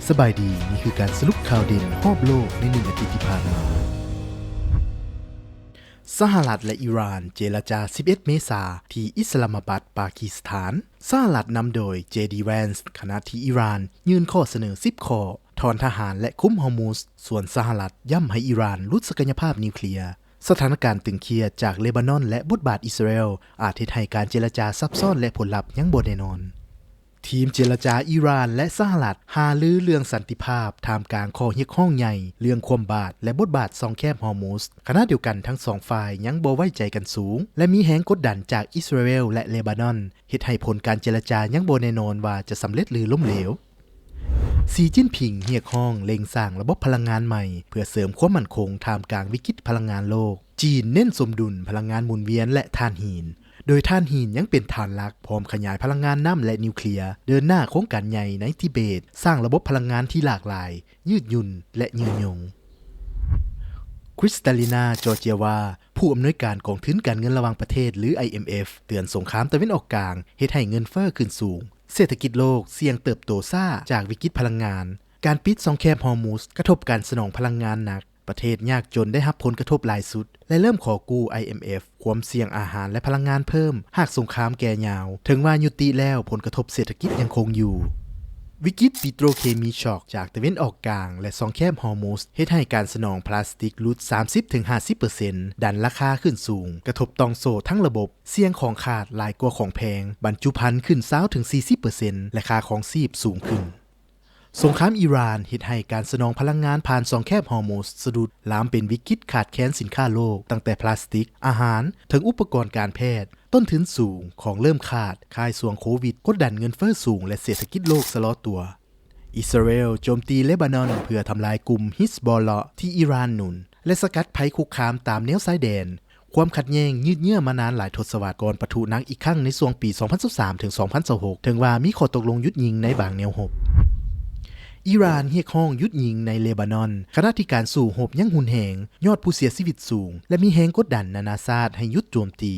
ສະບາຍດີ, ນີ້ຄືການສະຫຼຸບຂ່າວເດັ່ນຮອບໂລກໃນໜຶ່ງອາທິດທີ່ຜ່ານມາ. ສະຫະລັດ ແລະ ອີຣານ ເຈລະຈາ ສິບເອັດ ເມສາ ທີ່ອິດສະລາມາບັດ, ປາກີສຖານ. ສະຫະລັດນຳໂດຍ ເຈ ດີ ແວນສ໌, ຂະນະທີ່ອີຣານຍື່ນຂໍ້ສະເໜີ ສິບ ຂໍ້, ຖອນທະຫານ ແລະ ຄຸມຮອຣມຸດ, ສ່ວນສະຫະລັດຢ້ຳໃຫ້ອີຣານຫຼຸດສັກກະຍະພາບນິວເຄລຍ. ສະຖານະການຕຶງຄຽດຈາກເລບານອນ ແລະ ບົດບາດອິດສະຣາແອລ ອາດເຮັດໃຫ້ການເຈລະຈາຊັບຊ້ອນ ແລະ ຜົນລັບຍັງບໍ່ແນ່ນອນ. ທີມເຈລະຈາອີຣານ ແລະ ສະຫະລັດຫາລືເລື່ອງສັນຕິພາບ ທ່າມກາງຂໍ້ຮຽກຮ້ອງໃຫຍ່ເລື່ອງຄວາມບາດ ແລະ ບົດບາດຊ່ອງແຄບຮອຣມຸດ. ຂະນະດຽວກັນ, ທັງສອງຝ່າຍຍັງບໍ່ໄວ້ໃຈກັນສູງ ແລະ ມີແຮງກົດດັນຈາກອິດສະຣາແອລ ແລະ ເລບານອນ, ເຮັດໃຫ້ຜົນການເຈລະຈາຍັງບໍ່ແນ່ນອນວ່າຈະສຳເລັດ ຫຼື ລົ້ມເຫຼວ. ສີ ຈິ້ນຜິງ ຮຽກຮ້ອງເລັ່ງສ້າງລະບົບພະລັງງານໃໝ່ ເພື່ອເສີມຄວາມໝັ້ນຄົງທ່າມກາງວິກິດພະລັງງານໂລກ. ຈີນເນັ້ນສົມດຸນພະລັງງານໝູນວຽນ ແລະ ຖ່ານຫີນ, ໂດຍຖ່ານຫີນຍັງເປັນຖານຫຼັກ, ພ້ອມຂະຫຍາຍພະລັງງານນ້ຳ ແລະ ນິວເຄລຍ. ເດີນໜ້າໂຄງການໃຫຍ່ໃນທິເບດ, ສ້າງລະບົບພະລັງງານທີ່ຫຼາກຫຼາຍ, ຍືດຫຍຸ່ນ ແລະ ຍືນຍົງ. ຄຣິສຕາລີນາ ຈອດເຈຍວາ ຜູ້ອຳນວຍການກອງທຶນການເງິນລະຫວ່າງປະເທດ ຫຼື ໄອເອັມເອັຟ ເຕືອນສົງຄາມຕາເວັນອອກກາງເຮັດໃຫ້ເງິນເຟີ້ຂຶ້ນສູງ, ເສດຖະກິດໂລກສ່ຽງເຕີບໂຕຊ້າຈາກວິກິດພະລັງງານ, ການປິດຊ່ອງແຄບຮອຣມຸດກະທົບການສະໜອງພະລັງງານໜັກ, ປະເທດຍາກຈົນໄດ້ຮັບຜົນກະທົບຫຼາຍສຸດ ແລະ ເລີ່ມຂໍກູ້ ໄອເອັມເອັຟ ຄວາມສ່ຽງອາຫານ ແລະ ພະລັງງານເພີ່ມ ຫາກສົງຄາມແກ່ຍາວ. ເຖິງວ່າຍຸຕິແລ້ວ, ຜົນກະທົບເສດຖະກິດຍັງຄົງຢູ່. ວິກິດປິໂຕຣເຄມີຊັອກຈາກຕາເວັນອອກກາງ ແລະ ຊ່ອງແຄບຮອຣມຸດ ເຮັດໃຫ້ການສະໜອງພລາສຕິກຫຼຸດ ສາມສິບເຖິງຫ້າສິບເປີເຊັນ, ດັນລາຄາຂຶ້ນສູງ, ກະທົບຕ່ອງໂສ້ທັງລະບົບ, ສ່ຽງຂອງຂາດຫຼາຍກວ່າຂອງແພງ, ບັນຈຸພັນຂຶ້ນ ຊາວເຖິງສີ່ສິບເປີເຊັນ ແລະ ຄ່າຄອງຊີບສູງຂຶ້ນ. ສົງຄາມອີຣານເຮັດໃຫ້ການສະໜອງພະລັງງານຜ່ານຊ່ອງແຄບຮອຣມຸດສະດຸດ, ລາມເປັນວິກິດຂາດແຄນສິນຄ້າໂລກ, ຕັ້ງແຕ່ພລາສຕິກ, ອາຫານ, ເຖິງອຸປະກອນການແພດ. ຕົ້ນທຶນສູງ, ຂອງເລີ່ມຂາດ, ຄ້າຍຊ່ວງໂຄວິດ, ກົດດັນເງິນເຟີ້ສູງ ແລະ ເສດຖະກິດໂລກຊະລໍຕົວ. ອິດສະຣາແອລໂຈມຕີເລບານອນເພື່ອທຳລາຍກຸ່ມຮິຊບອລເລາະທີ່ອີຣານໜູນ ແລະ ສະກັດໄພຄຸກຄາມຕາມແນວຊາຍແດນ. ຄວາມຂັດແຍ່ງຍືດເຍື້ອມານານຫຼາຍທົດສະວັດ ກ່ອນປະທຸໜັກອີກຄັ້ງໃນຊ່ວງປີສອງພັນຊາວສາມເຖິງສອງພັນຊາວຫົກ ເຖິງວ່າມີຂໍ້ຕົກລົງຢຸດຍິງໃນບາງແນວຮົບ. ອີຣານຮຽກຮ້ອງຢຸດຍິງໃນເລບານອນ, ຂະນະທີ່ການສູ້ຮົບຍັງຮຸນແຮງ, ຍອດຜູ້ເສຍຊີວິດສູງ ແລະ ມີແຮງກົດດັນນານາຊາດໃຫ້ຢຸດໂຈມຕີ.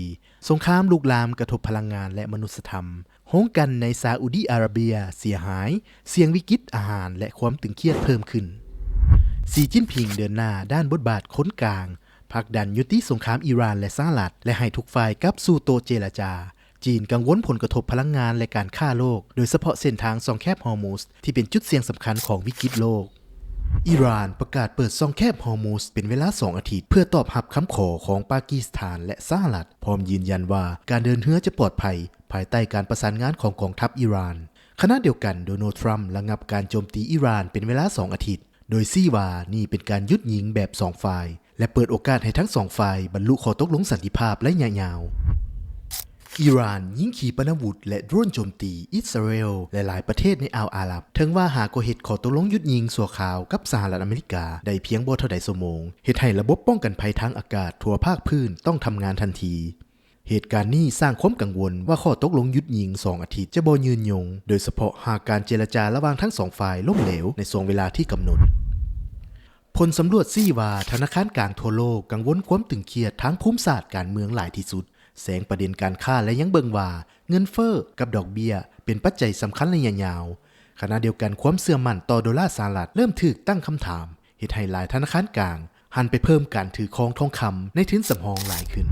ສົງຄາມລຸກລາມກະທົບພະລັງງານ ແລະ ມະນຸດສະທຳ. ໂຮງກັ່ນໃນຊາອຸດີອາຣາເບຍເສຍຫາຍ, ສ່ຽງວິກິດອາຫານ ແລະ ຄວາມຕຶງຄຽດເພີ່ມຂຶ້ນ. ສີ ຈິ້ນຜິງເດີນໜ້າດ້ານບົດບາດຄົນກາງ, ຜັກດັນຍຸຕິສົງຄາມອີຣານ ແລະ ສະຫະລັດ ແລະ ໃຫ້ທຸກຝ່າຍກັບສູ່ໂຕະເຈລະຈາ. ຈີນກັງວົນຜົນກະທົບພະລັງງານ ແລະ ການຄ້າໂລກ, ໂດຍສະເພາະເສັ້ນທາງຊ່ອງແຄບຮອຣມຸດ ທີ່ເປັນຈຸດສ່ຽງສຳຄັນຂອງວິກິດໂລກ. ອີຣານປະກາດເປີດຊ່ອງແຄບຮອຣ໌ມຸດເປັນເວລາສອງອາທິດ ເພື່ອຕອບຮັບຄຳຂໍຂອງປາກີສຖານ ແລະ ສະຫະລັດ, ພ້ອມຢືນຢັນວ່າການເດີນເຮືອຈະປອດໄພ ພາຍໃຕ້ການປະສານງານຂອງກອງທັບອີຣານ. ຂະນະດຽວກັນ, ໂດນັລ ທຣຳ ລະງັບການໂຈມຕີອີຣານເປັນເວລາສອງອາທິດ, ໂດຍຊີ້ວ່ານີ້ເປັນການຢຸດຍິງແບບສອງຝ່າຍ ແລະ ເປີດໂອກາດໃຫ້ທັງສອງຝ່າຍບັນລຸຂໍ້ຕົກລົງສັນຕິພາບໄລຍະຍາວ. ອີຣານຍິງຂີປະນາວຸດ ແລະ ໂດຣນໂຈມຕີອິດສະຣາແອລ ແລະ ຫຼາຍປະເທດໃນອ່າວອາຣັບ, ເຖິງວ່າຫາກໍເຮັດຂໍ້ຕົກລົງຢຸດຍິງຊົ່ວຄາວກັບສະຫະລັດອາເມລິກາໄດ້ພຽງບໍ່ເທົ່າໃດຊົ່ວໂມງ, ເຮັດໃຫ້ລະບົບປ້ອງກັນໄພທາງອາກາດທົ່ວພາກພື້ນຕ້ອງທຳງານທັນທີ. ເຫດການນີ້ສ້າງຄວາມກັງວົນວ່າຂໍ້ຕົກລົງຢຸດຍິງສອງອາທິດຈະບໍ່ຍືນຍົງ, ໂດຍສະເພາະຫາກການເຈລະຈາລະຫວ່າງທັງສອງຝ່າຍລົ້ມເຫຼວໃນຊ່ວງເວລາທີ່ກຳນົດ. ຜົນສຳຫຼວດຊີ້ວ່າ ທະນາຄານກາງທົ່ວໂລກກັງວົນຄວາມຕຶງຄຽດທາງພູມສາດການເມືອງຫຼາຍທີ່ສຸດ, ແຊງປະເດັນການຄ້າ ແລະ ຍັງເບິ່ງວ່າເງິນເຟີ້ກັບດອກເບ້ຍເປັນປັດໄຈສຳຄັນໄລຍະຍາວ. ຂະນະດຽວກັນ, ຄວາມເຊື່ອໝັ້ນຕໍ່ໂດລາສະຫະລັດເລີ່ມຖືກຕັ້ງຄຳຖາມ, ເຮັດໃຫ້ຫຼາຍທະນາຄານກາງຫັນໄປເພີ່ມການຖືຄອງທອງຄຳໃນທຶນສຳຮອງຫຼາຍຂຶ້ນ.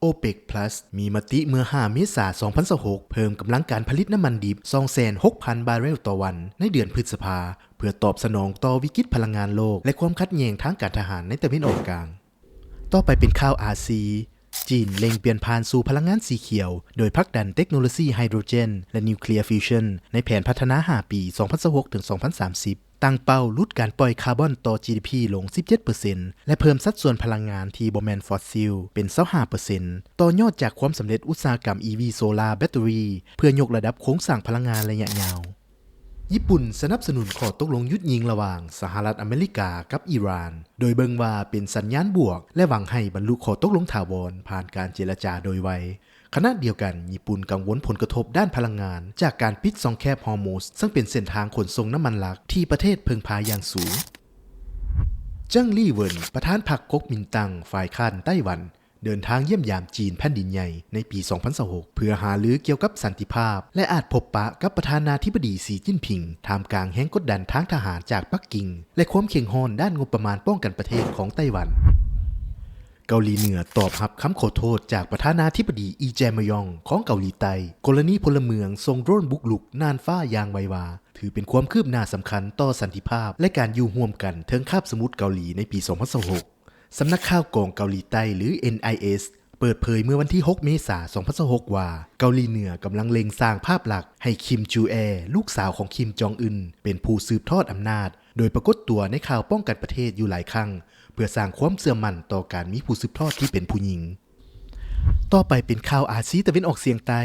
ໂອເປັກພລັສ ມີມະຕິເມື່ອຫ້າເມສາສອງພັນຊາວຫົກ ເພີ່ມກຳລັງການຜະລິດນ້ຳມັນດິບສອງແສນຫົກພັນບາເຣວຕໍ່ວັນໃນເດືອນພຶດສະພາ ເພື່ອຕອບສະໜອງຕໍ່ວິກິດພະລັງງານໂລກ ແລະ ຄວາມຂັດແຍ່ງທາງການທະຫານໃນຕາເວັນອອກກາງ. ຕໍ່ໄປເປັນຂ່າວອາຊີ. ຈີນເລັ່ງປ່ຽນຜ່ານສູ່ພະລັງງານສີຂຽວ ໂດຍຜັກດັນເຕັກໂນໂລຊີໄຮໂດຣເຈນ ແລະ ນິວເຄລຍຟິວຊັນ ໃນແຜນພັດທະນາຫ້າປີ ສອງພັນຊາວຫົກເຖິງສອງພັນສາມສິບ. ຕັ້ງເປົ້າຫຼຸດການປ່ອຍຄາບອນຕໍ່ຈີດີພີລົງສິບເຈັດເປີເຊັນ ແລະ ເພີ່ມສັດສ່ວນພະລັງງານທີ່ບໍ່ແມ່ນຟອດຊິວເປັນຊາວຫ້າເປີເຊັນ, ຕໍ່ຍອດຈາກຄວາມສຳເລັດອຸດສາຫະກຳອີວີໂຊລາແບັດເຕີຣີ ເພື່ອຍົກລະດັບໂຄງສ້າງພະລັງງານໄລຍະຍາວ. ຍີ່ປຸ່ນສະໜັບສະໜູນຂໍ້ຕົກລົງຢຸດຍິງລະຫວ່າງສະຫະລັດອາເມລິກາກັບອີຣານ, ໂດຍເບິ່ງວ່າເປັນສັນຍານບວກ ແລະ ຫວັງໃຫ້ບັນລຸຂໍ້ຕົກລົງຖາວອນຜ່ານການເຈລະຈາໂດຍໄວ. ຂະນະດຽວກັນ, ຍີ່ປຸ່ນກັງວົນຜົນກະທົບດ້ານພະລັງງານຈາກການປິດຊ່ອງແຄບຮອຣ໌ມຸດ, ເຊິ່ງເປັນເສັ້ນທາງຂົນສົ່ງນ້ຳມັນຫຼັກທີ່ປະເທດເພິ່ງພາຢ່າງສູງ. ເຈິງ ລີເຫວິນ ປະທານພັກກົກມິນຕັງ ຝ່າຍຄ້ານໄຕ້ຫວັນ, ເດີນທາງຢ້ຽມຢາມຈີນແຜ່ນດິນໃຫຍ່ໃນປີສອງພັນຊາວຫົກ ເພື່ອຫາລືກ່ຽວກັບສັນຕິພາບ ແລະ ອາດພົບປະກັບປະທານາທິບໍດີ ສີ ຈິ້ນຜິງ ທ່າມກາງແຮງກົດດັນທາງທະຫານຈາກປັກກິ່ງ ແລະ ຄວາມເຄັ່ງຮ້ອນດ້ານງົບປະມານປ້ອງກັນປະເທດຂອງໄຕ້ຫວັນ. ເກົາຫຼີເໜືອຕອບຮັບຄຳຂໍໂທດຈາກປະທານາທິບໍດີ ອີ ແຈມະຢອງ ຂອງເກົາຫຼີໃຕ້ ກໍລະນີພົນລະເມືອງສົ່ງໂດຣນບຸກລຸກນ່ານຟ້າຢ່າງໄວວາ ຖືເປັນຄວາມຄືບໜ້າສຳຄັນຕໍ່ສັນຕິພາບ ແລະ ການຢູ່ຮ່ວມກັນເທິງຄາບສະໝຸດເກົາຫຼີໃນປີສອງພັນຊາວຫົກ. ສຳນັກຂ່າວກອງເກົາຫຼີໃຕ້ ຫຼື ເອັນໄອເອສ ເປີດເຜີຍເມື່ອວັນທີຫົກເມສາສອງພັນຊາວຫົກວ່າ ເກົາຫຼີເໜືອກຳລັງເລັ່ງສ້າງພາບລັກໃຫ້ ຄິມ ຈູແອ ລູກສາວຂອງ ຄິມ ຈອງອຶນ ເປັນຜູ້ສືບທອດອຳນາດ ໂດຍປາກົດຕົວໃນຂ່າວປ້ອງກັນປະເທດຢູ່ຫຼາຍຄັ້ງ ເພື່ອສ້າງຄວາມເຊື່ອໝັ້ນຕໍ່ການມີຜູ້ສືບທອດທີ່ເປັນຜູ້ຍິງ. ຕໍ່ໄປເປັນຂ່າວອາຊີຕາເວັນອອກສຽງໃຕ້.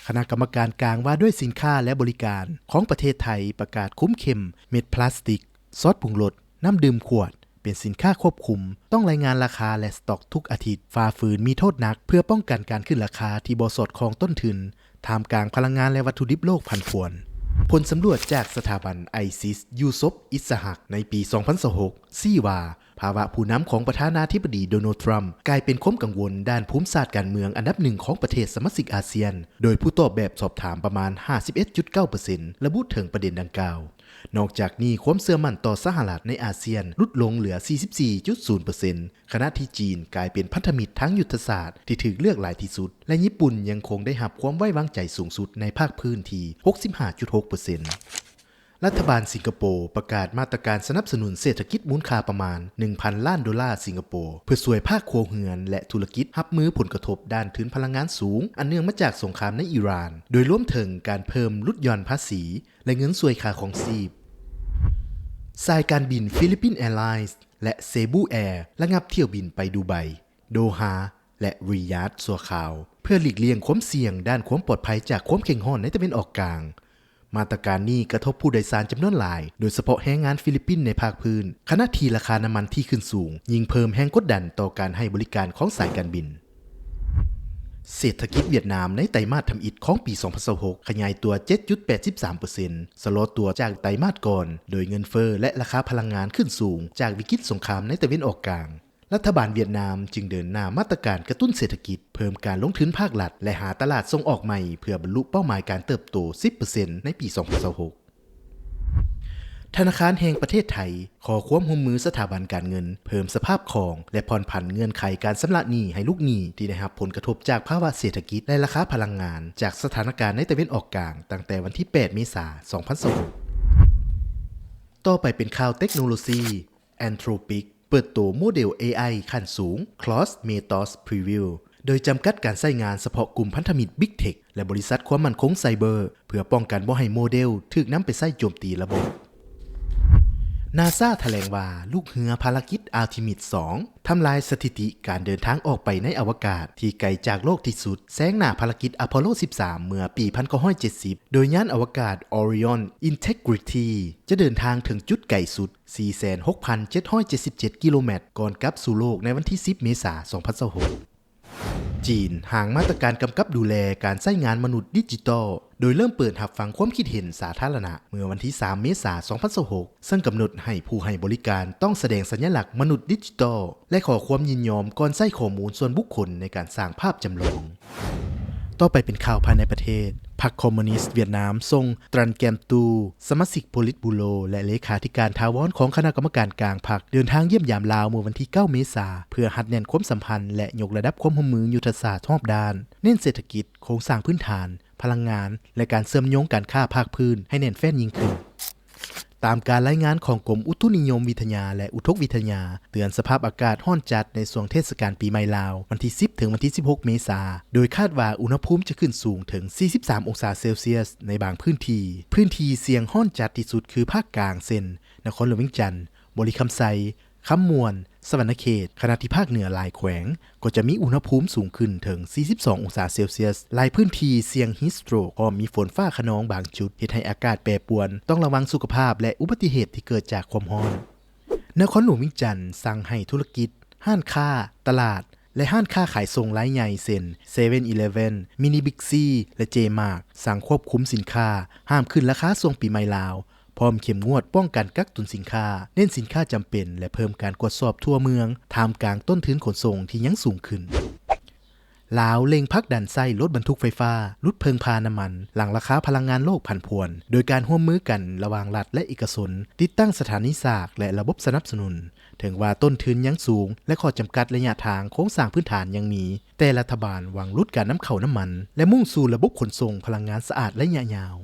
ຄະນະກຳມະການກາງວ່າດ້ວຍສິນຄ້າ ແລະ ບໍລິການຂອງປະເທດໄທປະກາດຄຸມເຂັ້ມເມັດພລາສຕິກ, ຊອດປຸງລົດ, ນ້ຳດື່ມຂວດ ເປັນສິນຄ້າຄວບຄຸມ, ຕ້ອງລາຍງານລາຄາ ແລະ ສະຕັອກທຸກອາທິດ, ຝ່າຝືນມີໂທດໜັກ ເພື່ອປ້ອງກັນການຂຶ້ນລາຄາທີ່ບໍ່ສອດຄ່ອງຕົ້ນທຶນ ທ່າມກາງພະລັງງານ ແລະ ວັດຖຸດິບໂລກຜັນຜວນ. ຜົນສຳຫຼວດຈາກສະຖາບັນໄອຊິສ ຢູສົບ ອິດສະຮັກ ໃນປີສອງພັນຊາວຫົກ ຊີ້ວ່າ ພາວະຜູ້ນຳຂອງປະທານາທິບໍດີ ໂດນັລ ທຣຳ ກາຍເປັນຄວາມກັງວົນດ້ານພູມສາດການເມືອງອັນດັບໜຶ່ງຂອງປະເທດສະມາຊິກອາຊຽນ, ໂດຍຜູ້ຕອບແບບສອບຖາມປະມານຫ້າສິບເອັດຈຸດເກົ້າເປີເຊັນ ລະບຸເຖິງປະເດັນດັ່ງກ່າວ. ນອກຈາກນີ້, ຄວາມເຊື່ອໝັ້ນຕໍ່ສະຫະລັດໃນອາຊຽນຫຼຸດລົງເຫຼືອສີ່ສິບສີ່ຈຸດສູນເປີເຊັນ ຂະນະທີ່ຈີນກາຍເປັນພັນທະມິດທາງຍຸດທະສາດທີ່ຖືກເລືອກຫຼາຍທີ່ສຸດ ແລະ ຍີ່ປຸ່ນຍັງຄົງໄດ້ຮັບຄວາມໄວ້ວາງໃຈສູງສຸດໃນພາກພື້ນທີ່ຫົກສິບຫ້າຈຸດຫົກເປີເຊັນ. ລັດຖະບານສິງກະໂປປະກາດມາດຕະການສະໜັບສະໜູນເສດຖະກິດມູນຄ່າປະມານໜຶ່ງພັນລ້ານໂດລາສິງກະໂປ ເພື່ອຊ່ວຍພາກຄົວເຮືອນ ແລະ ທຸລະກິດຮັບມືຜົນກະທົບດ້ານທຶນພະລັງງານສູງ ອັນເນື່ອງມາຈາກສົງຄາມໃນອີຣານ, ໂດຍລວມເຖິງການເພີ່ມຫຼຸດຢ່ອນພາສີ ແລະ ເງິນຊ່ວຍຄ່າຄອງຊີບ. ສາຍການບິນ Philippine Airlines ແລະ Cebu Air ລະງັບຖ້ຽວບິນໄປດູໄບ, ໂດຮາ ແລະ ຣີຢາດຊົ່ວຄາວ ເພື່ອຫຼີກລ່ຽງຄວາມສ່ຽງດ້ານຄວາມປອດໄພຈາກຄວາມເຄັ່ງຮ້ອນໃນຕາເວັນອອກກາງ. ມາດຕະການນີ້ກະທົບຜູ້ໂດຍສານຈຳນວນຫຼາຍ, ໂດຍສະເພາະແຮງງານຟີລິບປິນໃນພາກພື້ນ, ຂະນະທີ່ລາຄານ້ຳມັນທີ່ຂຶ້ນສູງ ຍິ່ງເພີ່ມແຮງກົດດັນຕໍ່ການໃຫ້ບໍລິການຂອງສາຍການບິນ. ເສດຖະກິດຫວຽດນາມໃນໄຕມາດທຳອິດຂອງປີສອງພັນຊາວຫົກ ຂະຫຍາຍຕົວເຈັດຈຸດແປດສິບສາມເປີເຊັນ, ຊະລໍຕົວຈາກໄຕມາດກ່ອນ, ໂດຍເງິນເຟີ້ ແລະ ລາຄາພະລັງງານຂຶ້ນສູງຈາກວິກິດສົງຄາມໃນຕາເວັນອອກກາງ. ລັດຖະບານຫວຽດນາມຈຶ່ງເດີນໜ້າມາດຕະການກະຕຸ້ນເສດຖະກິດ, ເພີ່ມການລົງທຶນພາກລັດ ແລະ ຫາຕະຫຼາດສົ່ງອອກໃໝ່ ເພື່ອບັນລຸເປົ້າໝາຍການເຕີບໂຕສິບເປີເຊັນໃນປີສອງພັນຊາວຫົກ. ທະນາຄານແຫ່ງປະເທດໄທຂໍຄວາມຮ່ວມມືສະຖາບັນການເງິນເພີ່ມສະພາບຄອງ ແລະ ຜ່ອນຜັນເງື່ອນໄຂການຊຳລະໜີ້ໃຫ້ລູກໜີ້ທີ່ໄດ້ຮັບຜົນກະທົບຈາກພາວະເສດຖະກິດ ແລະ ລາຄາພະລັງງານຈາກສະຖານະການໃນຕາເວັນອອກກາງ ຕັ້ງແຕ່ວັນທີແປດເມສາສອງພັນຊາວຫົກ. ຕໍ່ໄປເປັນຂ່າວເຕັກໂນໂລຊີ. Anthropic ເປີດໂຕໂມເດວ ເອໄອ ຂັ້ນສູງ Claude Mythos Preview ໂດຍຈຳກັດການໃຊ້ງານສະເພາະກຸ່ມພັນທະມິດ Big Tech ແລະ ບໍລິສັດຄວາມໝັ້ນຄົງໄຊເບີ ເພື່ອປ້ອງກັນບໍ່ໃຫ້ໂມເດວຖືກນຳໄປໃຊ້ໂຈມຕີລະບົບ. NASA ຖະແຫຼງວ່າລູກເຮືອພາລະກິດ Artemis ສອງ ທຳລາຍສະຖິຕິການເດີນທາງອອກໄປໃນອະວະກາດທີ່ໄກຈາກໂລກທີ່ສຸດ, ແຊງໜ້າພາລະກິດ Apollo ສິບສາມ ເມື່ອປີໜຶ່ງພັນເກົ້າຮ້ອຍເຈັດສິບ ໂດຍຍານອະວະກາດ Orion Integrity ຈະເດີນທາງເຖິງຈຸດໄກສຸດ ສີ່ແສນຫົກພັນເຈັດຮ້ອຍເຈັດສິບເຈັດ ກິໂລແມັດ ກ່ອນກັບສູ່ໂລກໃນວັນທີສິບ ເມສາ ສອງພັນຊາວຫົກ. ຈີນຮ່າງມາດຕະການກຳກັບດູແລການໃຊ້ງານມະນຸດດິຈິຕອລ ໂດຍເລີ່ມເປີດຮັບຟັງຄວາມຄິດເຫັນສາທາລະນະເມື່ອວັນທີສາມ ເມສາ ສອງພັນຊາວຫົກ ເຊິ່ງກຳນົດໃຫ້ຜູ້ໃຫ້ບໍລິການຕ້ອງສະແດງສັນຍະລັກມະນຸດດິຈິຕອລ ແລະ ຂໍຄວາມຍິນຍອມກ່ອນໃຊ້ຂໍ້ມູນສ່ວນບຸກຄົນໃນການສ້າງພາບຈຳລອງ. ຕໍ່ໄປເປັນຂ່າວພາຍໃນປະເທດ. ພັກຄອມມູນິດຫວຽດນາມສົ່ງ Tran Kem Tu ສະມາຊິກໂປລິດບູໂຣ ແລະ ເລຂາທິການຖາວອນຂອງຄະນະກຳມະການກາງພັກ ເດີນທາງຢ້ຽມຢາມລາວເມື່ອວັນທີເກົ້າ ເມສາ ເພື່ອຮັດແໜ້ນຄວາມສຳພັນ ແລະ ຍົກລະດັບຄວາມຮ່ວມມືຍຸດທະສາດຮອບດ້ານ, ເນັ້ນເສດຖະກິດ, ໂຄງສ້າງພື້ນຖານ, ພະລັງງານ ແລະ ການເຊື່ອມໂຍງການຄ້າພາກພື້ນໃຫ້ແໜ້ນແຟ້ນຍິ່ງຂຶ້ນ. ຕາມການລາຍງານຂອງກົມອຸຕຸນິຍົມວິທະຍາ ແລະ ອຸທົກວິທະຍາ ເຕືອນສະພາບອາກາດຮ້ອນຈັດໃນຊ່ວງເທດສະການປີໃໝ່ລາວ ວັນທີສິບ ເຖິງວັນທີສິບຫົກ ເມສາ ໂດຍຄາດວ່າອຸນຫະພູມຈະຂຶ້ນສູງເຖິງສີ່ສິບສາມອົງສາເຊລຊຽສໃນບາງພື້ນທີ່. ພື້ນທີ່ສ່ຽງຮ້ອນຈັດທີ່ສຸດຄືພາກກາງ ເຊັ່ນ ນະຄອນຫຼວງວຽງຈັນ, ບໍລິຄຳໄຊ, ຄຳມ່ວນ, ສະຫວັນນະເຂດ, ຂະນະທີ່ພາກເໜືອຫຼາຍແຂວງກໍຈະມີອຸນຫະພູມສູງຂຶ້ນເຖິງສີ່ສິບສອງອົງສາເຊລຊຽສ. ຫຼາຍພື້ນທີ່ສ່ຽງຮີດສະໂຕຣກ ພ້ອມມີຝົນຟ້າຂະນອງບາງຈຸດ, ເຮັດໃຫ້ອາກາດແປປວນ, ຕ້ອງລະວັງສຸຂະພາບ ແລະ ອຸບັດຕິເຫດທີ່ເກີດຈາກຄວາມຮ້ອນ. ນະຄອນຫຼວງວຽງຈັນສັ່ງໃຫ້ທຸລະກິດ, ຮ້ານຄ້າ, ຕະຫຼາດ ແລະ ຮ້ານຄ້າຂາຍສົ່ງລາຍໃຫຍ່ ເຊັ່ນ ເຊເວັນອີເລເວັນ, ມິນິບິກຊີ ແລະ ເຈມາກ ສັ່ງຄວບຄຸມສິນຄ້າ, ຫ້າມຂຶ້ນລາຄາຊ່ວງປີໃໝ່ລາວ, ພ້ອມເຂັ້ມງວດປ້ອງກັນກັກຕຸນສິນຄ້າ, ເນັ້ນສິນຄ້າຈຳເປັນ ແລະ ເພີ່ມການກວດສອບທົ່ວເມືອງ ທ່າມກາງຕົ້ນທຶນຂົນສົ່ງທີ່ຍັງສູງຂຶ້ນ. ລາວເລັ່ງຜັກດັນໃຊ້ລົດບັນທຸກໄຟຟ້າ ຫຼຸດເພິ່ງພານ້ຳມັນ ຫຼັງລາຄາພະລັງງານໂລກຜັນຜວນ, ໂດຍການຮ່ວມມືກັນລະຫວ່າງລັດ ແລະ ເອກະຊົນ, ຕິດຕັ້ງສະຖານີສາກ ແລະ ລະບົບສະໜັບສະໜູນ. ເຖິງວ່າຕົ້ນທຶນຍັງສູງ ແລະ ຂໍ້ຈຳກັດໄລຍະທາງໂຄງສ້າງພື້ນຖານຍັງມີ, ແຕ່ລັດຖະບານຫວັງຫຼຸດການນຳເຂົ້ານ້ຳມັນ ແລະ ມຸ່ງສູ່ລະບົບຂົນສົ່ງພະລັງງານສະອາດໄລຍະຍາວ.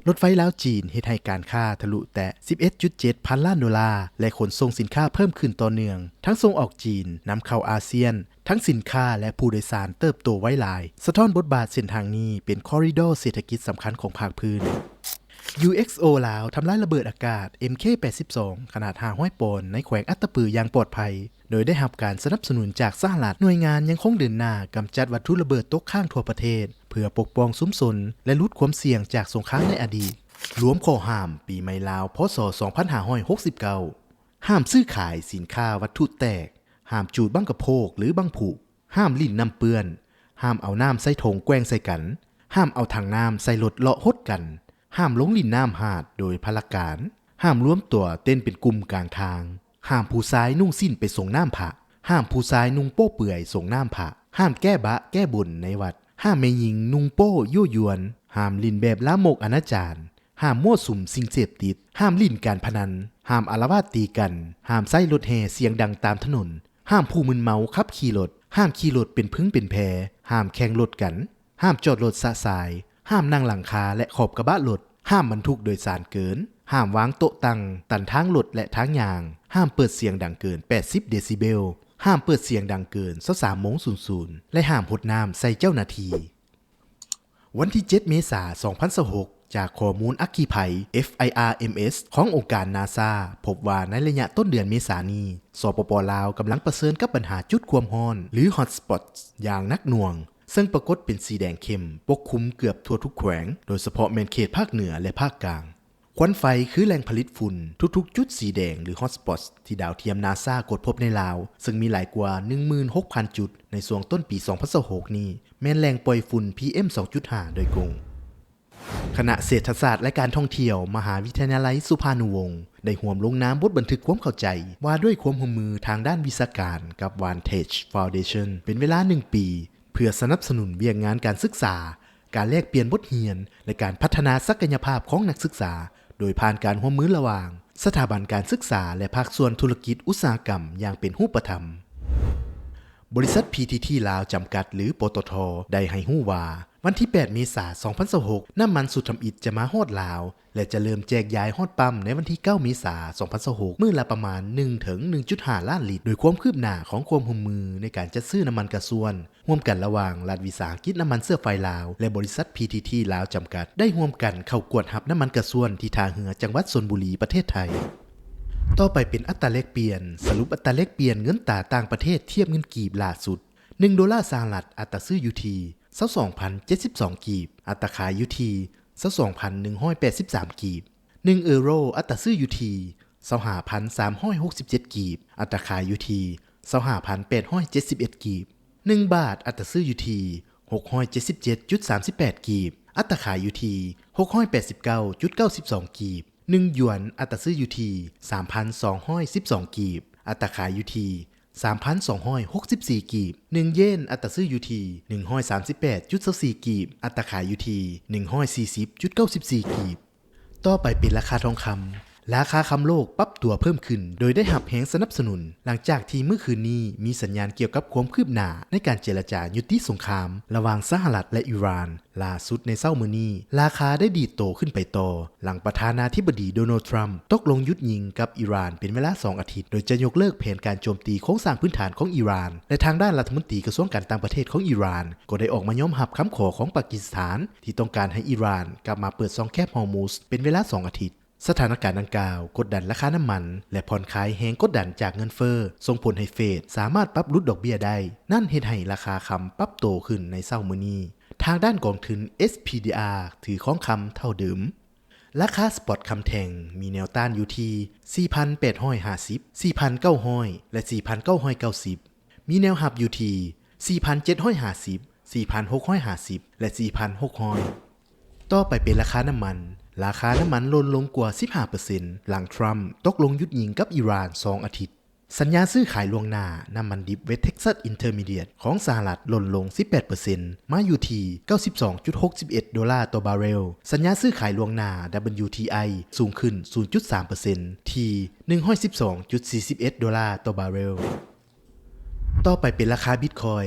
ລົດໄຟລາວ-ຈີນເຮັດໃຫ້ການຄ້າທະລຸແຕະສິບເອັດຈຸດເຈັດພັນລ້ານໂດລາ ແລະ ຂົນສົ່ງສິນຄ້າເພີ່ມຂຶ້ນຕໍ່ເນື່ອງ, ທັງສົ່ງອອກຈີນ, ນຳເຂົ້າອາຊຽນ, ທັງສິນຄ້າ ແລະ ຜູ້ໂດຍສານເຕີບໂຕໄວຫຼາຍ, ສະທ້ອນບົດບາດເສັ້ນທາງນີ້ເປັນຄໍຣິດໍເສດຖະກິດສຳຄັນຂອງພາກພື້ນ. ຢູເອັກໂອ ລາວທຳລາຍລະເບີດອາກາດ ເອັມເຄ ແປດສິບສອງ ຂະໜາດຫ້າຮ້ອຍປອນໃນແຂວງອັດຕະປືຢ່າງປອດໄພ, ໂດຍໄດ້ຮັບການສະໜັບສະໜູນຈາກສະຫະລັດ. ໜ່ວຍງານຍັງຄົງເດີນໜ້າກຳຈັດວັດຖຸລະເບີດຕົກຄ້າງທົ່ວປະເທດ ເພື່ອປົກປ້ອງຊຸມຊົນ ແລະ ຫຼຸດຄວາມສ່ຽງຈາກສົງຄາມໃນອະດີດ. ລວມຂໍ້ຫ້າມປີໃໝ່ລາວ ພ.ສ. ສອງພັນຫ້າຮ້ອຍຫົກສິບເກົ້າ. ຫ້າມຊື້ຂາຍສິນຄ້າວັດຖຸແຕກ, ຫ້າມຈູດບັ້ງກະໂພກ ຫຼື ບັ້ງຜຸ, ຫ້າມຫຼິ້ນນ້ຳເປື້ອນ, ຫ້າມເອົານ້ຳໃສ່ຖົງແກວ່ງໃສ່ກັນ, ຫ້າມເອົາຖັງນ້ຳໃສ່ລົດເລາະຫົດກັນ, ຫ້າມລົງຫຼິ້ນນ້ຳຫາດໂດຍພະລະການ, ຫ້າມລວມຕົວເຕັ້ນເປັນກຸ່ມກາງທາງ, ຫ້າມຜູ້ຊາຍນຸ່ງສິ້ນໄປສົງນ້ຳພະ, ຫ້າມຜູ້ຊາຍນຸ່ງໂປ້ເປືອຍສົງນ້ຳພະ, ຫ້າມແກ້ບະແກ້ບົນໃນວັດ, ຫ້າມແມ່ຍິງນຸ່ງໂປ້ຍົວຍວນ, ຫ້າມຫຼິ້ນແບບລາມົກອະນາຈານ, ຫ້າມມົ້ວສຸມສິ່ງເສບຕິດ, ຫ້າມຫຼິ້ນການພະນັນ, ຫ້າມອາລະວາດຕີກັນ, ຫ້າມໃຊ້ລົດແຫ່ສຽງດັງຕາມຖະໜົນ, ຫ້າມຜູ້ມຶນເມົາຂັບຂີ່ລົດ, ຫ້າມຂີ່ລົດເປັນພຶງເປັນແພ, ຫ້າມແຂ່ງລົດກັນ, ຫ້າມຈອດລົດຊະຊາຍ, ຫ້າມນັ່ງຫຼັງຄາ ແລະ ຂອບກະບະລົດ, ຫ້າມບັນທຸກໂດຍສານເກີນ, ຫ້າມວາງໂຕະຕັ່ງຕັນທາງລົດ ແລະ ທາງຍ່າງ, ຫ້າມເປີດສຽງດັງເກີນແປດສິບເດຊິເບວ, ຫ້າມເປີດສຽງດັງເກີນຊາວສາມໂມງສູນສູນ ແລະ ຫ້າມຫົດນ້ຳໃສ່ເຈົ້າໜ້າທີ່. ວັນທີເຈັດເມສາສອງພັນຊາວຫົກ ຈາກຂໍ້ມູນອັກຄີໄພ FIRMS ຂອງອົງການນາຊາ ພົບວ່າໃນໄລຍະຕົ້ນເດືອນເມສານີ້ ສປປ ລາວກຳລັງປະເຊີນກັບບັນຫາຈຸດຄວາມຮ້ອນ ຫຼື Hot Spots ຢ່າງໜັກໜ່ວງ, ເຊິ່ງປາກົດເປັນສີແດງເຂັ້ມປົກຄຸມເກືອບທົ່ວທຸກແຂວງ, ໂດຍສະເພາະແມ່ນເຂດພາກເໜືອ ແລະ ພາກກາງ. ຄວັນໄຟຄືແຫຼ່ງຜະລິດຝຸ່ນ, ທຸກໆຈຸດສີແດງ ຫຼື Hot Spots ທີ່ດາວທຽມນາຊາກວດພົບໃນລາວ, ເຊິ່ງມີຫຼາຍກວ່າໜຶ່ງໝື່ນຫົກພັນຈຸດໃນຊ່ວງຕົ້ນປີສອງພັນຊາວຫົກນີ້ ແມ່ນແຫຼ່ງປ່ອຍຝຸ່ນ ພີເອັມສອງຈຸດຫ້າ ໂດຍກົງ. ຄະນະເສດຖະສາດ ແລະ ການທ່ອງທ່ຽວ ມະຫາວິທະຍາໄລສຸພານຸວົງ ໄດ້ຮ່ວມລົງນາມບົດບັນທຶກຄວາມເຂົ້າໃຈ ວ່າດ້ວຍຄວາມຮ່ວມມືທາງດ້ານວິຊາການກັບ Vantage Foundation ເປັນເວລາໜຶ່ງປີ ເພື່ອສະໜັບສະໜູນວຽກງານການສຶກສາ, ການແລກປ່ຽນບົດຮຽນ ແລະ ການພັດທະນາສັກກະຍະພາບຂອງນັກສຶກສາ, ໂດຍຜ່ານການຮ່ວມມືລະຫວ່າງສະຖາບັນການສຶກສາ ແລະ ພາກສ່ວນທຸລະກິດອຸດສາຫະກຳຢ່າງເປັນຮູບປະທຳ. ບໍລິສັດ ພີທີທີ ລາວ ຈຳກັດ ຫຼື ປຕທ ໄດ້ໃຫ້ຮູ້ວ່າ ວັນທີແປດເມສາສອງພັນຊາວຫົກ ນ້ຳມັນສູດທຳອິດຈະມາຮອດລາວ ແລະ ຈະເລີ່ມແຈກຢາຍຮອດປ້ຳໃນວັນທີເກົ້າເມສາສອງພັນຊາວຫົກ ມື້ລະປະມານໜຶ່ງເຖິງໜຶ່ງຈຸດຫ້າລ້ານລິດ ໂດຍຄວາມຄືບໜ້າຂອງຄວາມຮ່ວມມືໃນການຈັດຊື້ນ້ຳມັນກາຊວນ ຮ່ວມກັນລະຫວ່າງລັດວິສາຫະກິດນ້ຳມັນເຊື້ອໄຟລາວ ແລະ ບໍລິສັດ ພີທີທີ ລາວ ຈຳກັດ ໄດ້ຮ່ວມກັນເຂົ້າກວດຮັບນ້ຳມັນກາຊວນທີ່ທ່າເຮືອ ຈັງຫວັດຊົນບູລີ ປະເທດໄທ. ຕໍ່ໄປເປັນອັດຕາແລກປ່ຽນ. ສະຫຼຸບອັດຕາແລກປ່ຽນເງິນຕາຕ່າງປະເທດທຽບເງິນກີບລ່າສຸດ. ໜຶ່ງໂດລາສະຫະລັດ ອັດຕາຊື້ຢູ່ທີ່ຊາວສອງພັນເຈັດສິບສອງກີບ, ອັດຕາຂາຍຢູ່ທີ່ຊາວສອງພັນໜຶ່ງຮ້ອຍແປດສິບສາມກີບ. ໜຶ່ງເອີໂຣ ອັດຕາຊື້ຢູ່ທີ່ຊາວຫ້າພັນສາມຮ້ອຍຫົກສິບເຈັດກີບ, ອັດຕາຂາຍຢູ່ທີ່ຊາວຫ້າພັນແປດຮ້ອຍເຈັດສິບເອັດກີບ. ໜຶ່ງບາດ ອັດຕາຊື້ຢູ່ທີ່ຫົກຮ້ອຍເຈັດສິບເຈັດຈຸດສາມສິບແປດກີບ, ອັດຕາຂາຍຢູ່ທີ່ຫົກຮ້ອຍແປດສິບເກົ້າຈຸດເກົ້າສິບສອງກີບ. ໜຶ່ງຢວນ ອັດຕາຊື້ຢູ່ທີ່ສາມພັນສອງຮ້ອຍສິບສອງກີບ, ອັດຕາຂາຍຢູ່ທີ່ສາມພັນສອງຮ້ອຍຫົກສິບສີ່ກີບ. ໜຶ່ງເຢນ ອັດຕາຊື້ຢູ່ທີ່ໜຶ່ງຮ້ອຍສາມສິບແປດຈຸດຊາວສີ່ກີບ, ອັດຕາຂາຍຢູ່ທີ່ໜຶ່ງຮ້ອຍສີ່ສິບຈຸດເກົ້າສິບສີ່ກີບ. ຕໍ່ໄປເປັນລາຄາທອງຄຳ. ລາຄາຄຳໂລກປັບຕົວເພີ່ມຂຶ້ນ ໂດຍໄດ້ຮັບແຮງສະໜັບສະໜູນ ຫຼັງຈາກທີ່ມື້ຄືນນີ້ມີສັນຍານກ່ຽວກັບຄວາມຄືບໜ້າໃນການເຈລະຈາຍຸຕິສົງຄາມລະຫວ່າງສະຫະລັດ ແລະ ອີຣານ. ລ່າສຸດໃນເຊົ້າມື້ນີ້, ລາຄາໄດ້ດີດໂຕຂຶ້ນໄປຕໍ່ ຫຼັງປະທານາທິບໍດີ ໂດນັລ ທຣຳ ຕົກລົງຢຸດຍິງກັບອີຣານເປັນເວລາສອງອາທິດ, ໂດຍຈະຍົກເລີກແຜນການໂຈມຕີໂຄງສ້າງພື້ນຖານຂອງອີຣານ, ແລະ ທາງດ້ານລັດຖະມົນຕີກະຊວງການຕ່າງປະເທດຂອງອີຣານ ກໍໄດ້ອອກມາຍອມຮັບຄຳຂໍຂອງປາກິສຖານ ທີ່ຕ້ອງການໃຫ້ອີຣານກັບມາເປີດຊ່ອງແຄບຮອຣມຸສເປັນເວລາສອງອາທິດ. ສະຖານະການດັ່ງກ່າວກົດດັນລາຄານ້ຳມັນ ແລະ ຜ່ອນຄາຍແຮງກົດດັນຈາກເງິນເຟີ້, ສົ່ງຜົນໃຫ້ເຟດສາມາດປັບຫຼຸດດອກເບ້ຍໄດ້, ນັ້ນເຮັດໃຫ້ລາຄາຄຳປັບໂຕຂຶ້ນໃນເຊົ້າມື້ນີ້. ທາງດ້ານກອງທຶນ ເອສ ພີ ດີ ອາ ຖືຄອງຄຳເທົ່າເດີມ. ລາຄາສະປອດຄຳແທ່ງມີແນວຕ້ານຢູ່ທີ່ສີ່ພັນແປດຮ້ອຍຫ້າສິບ, ສີ່ພັນເກົ້າຮ້ອຍ ແລະ ສີ່ພັນເກົ້າຮ້ອຍເກົ້າສິບ, ມີແນວຮັບຢູ່ທີ່ສີ່ພັນເຈັດຮ້ອຍຫ້າສິບ, ສີ່ພັນຫົກຮ້ອຍຫ້າສິບ ແລະ ສີ່ພັນຫົກຮ້ອຍ. ຕໍ່ໄປເປັນລາຄານ້ຳມັນ. ລາຄານ້ຳມັນຫຼົ່ນລົງກວ່າສິບຫ້າເປີເຊັນ ຫຼັງທຣຳຕົກລົງຢຸດຍິງກັບອີຣານສອງອາທິດ. ສັນຍາຊື້ຂາຍລ່ວງໜ້ານ້ຳມັນດິບ West Texas Intermediate ຂອງສະຫະລັດ ລົດລົງສິບແປດເປີເຊັນ ມາຢູ່ທີ່ ເກົ້າສິບສອງຈຸດຫົກສິບເອັດໂດລາຕໍ່ບາເຣວ. ສັນຍາຊື້ຂາຍລ່ວງໜ້າ WTI ສູງຂຶ້ນ ສູນຈຸດສາມເປີເຊັນ ທີ່ ໜຶ່ງຮ້ອຍສິບສອງຈຸດສີ່ສິບເອັດໂດລາຕໍ່ບາເຣວ. ຕໍ່ໄປເປັນລາຄາບິດຄອຍ.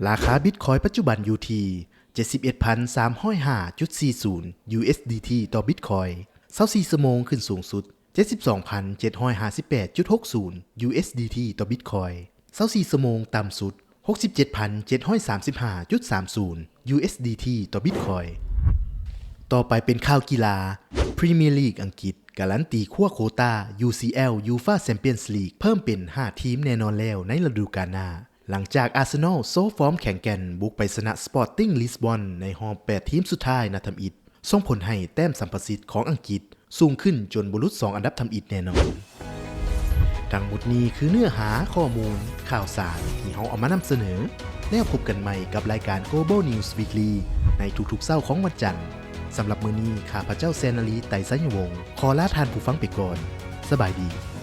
ລາຄາບິດຄອຍປັດຈຸບັນຢູ່ທີ່ ເຈັດສິບເອັດພັນສາມຮ້ອຍຫ້າຈຸດສີ່ສູນ USDT ຕໍ່ບິດຄອຍ. ຊາວສີ່ຊົ່ວໂມງ ຂຶ້ນສູງສຸດ ເຈັດສິບສອງພັນເຈັດຮ້ອຍຫ້າສິບແປດຈຸດຫົກສູນ USDT ຕໍ່ບິດຄອຍ. ຊາວສີ່ຊົ່ວໂມງ ຕ່ຳສຸດ ຫົກສິບເຈັດພັນເຈັດຮ້ອຍສາມສິບຫ້າຈຸດສາມສູນ USDT ຕໍ່ບິດຄອຍ. ຕໍ່ໄປເປັນຂ່າວກິລາ. Premier League ອັງກິດ ກາລັນຕີຄວ້າໂຄຕ້າ UCL Uefa Champions League ເພີ່ມເປັນຫ້າທີມແນ່ນອນແລ້ວໃນລະດູການໜ້າ, ຫຼັງຈາກ Arsenal ໂຊຟອມແຂງແກ່ນບຸກໄປຊະນະ Sporting Lisbon ໃນຮອບແປດທີມສຸດທ້າຍນັດທຳອິດ, ສົ່ງຜົນໃຫ້ແຕ້ມສຳປະສິດຂອງອັງກິດສູງຂຶ້ນຈົນບໍ່ຫຼຸດສອງອັນດັບທຳອິດແນ່ນອນ. ທັງໝົດນີ້ຄືເນື້ອຫາຂໍ້ມູນຂ່າວສານທີ່ເຮົາເອົາມານຳສະເໜີ. ແລ້ວພົບກັນໃໝ່ກັບລາຍການ Global News Weekly ໃນທຸກໆເຊົ້າຂອງວັນຈັນ. ສຳລັບມື້ນີ້ ຂ້າພະເຈົ້າ ແຊນນາລີ ໄຕໄຊຍະວົງ ຂໍລາທ່ານຜູ້ຟັງໄປກ່ອນ. ສະບາຍດີ.